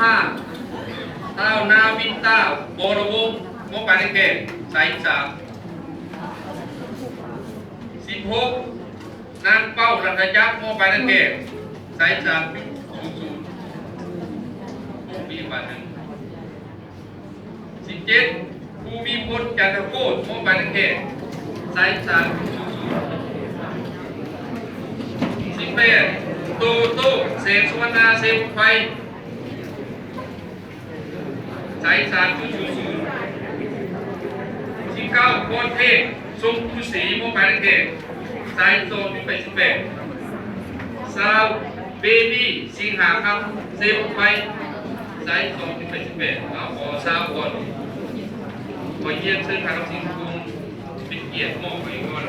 ຫ້າ ທ້າວ ນາວິນຕາ ວໍລະວົງ ມອບໝາຍເລກແຂກ ສາມສິບສາມ. ສິບຫົກ ນາງ ເປົ້າ ລັດຖະຈັກ ມອບໝາຍເລກແຂກ ສາມສິບສາມຈຸດສູນສູນ. ມີບາດໜຶ່ງ. ສິບເຈັດ ພູມີພົນ ຈັນທະໂຄດ ມອບໝາຍເລກແຂກ ສາມສິບສາມ. ສິບແປດ ໂຕໂຕ້ ແສງສຸວັນນາ ເຊບັ້ງໄຟ ສາມສິບສາມຈຸດສູນສູນ. ສິບເກົ້າ ພອນເທບ ຊົມພູສີ ມອບໝາຍເລກແຂກ ສາມສິບສອງຈຸດແປດສິບແປດ. ຊາວ ເບບີ ສິງຫາຄຳ ເຊບັ້ງໄຟ ສາມສິບສອງຈຸດແປດສິບແປດ. ເອົາ ຂໍຊາວກ່ອນ ຂໍຮຽນເຊີນທ່ານ ຄຳສິງ ເປັນກຽດມອບໃຫ້ກ່ອນ.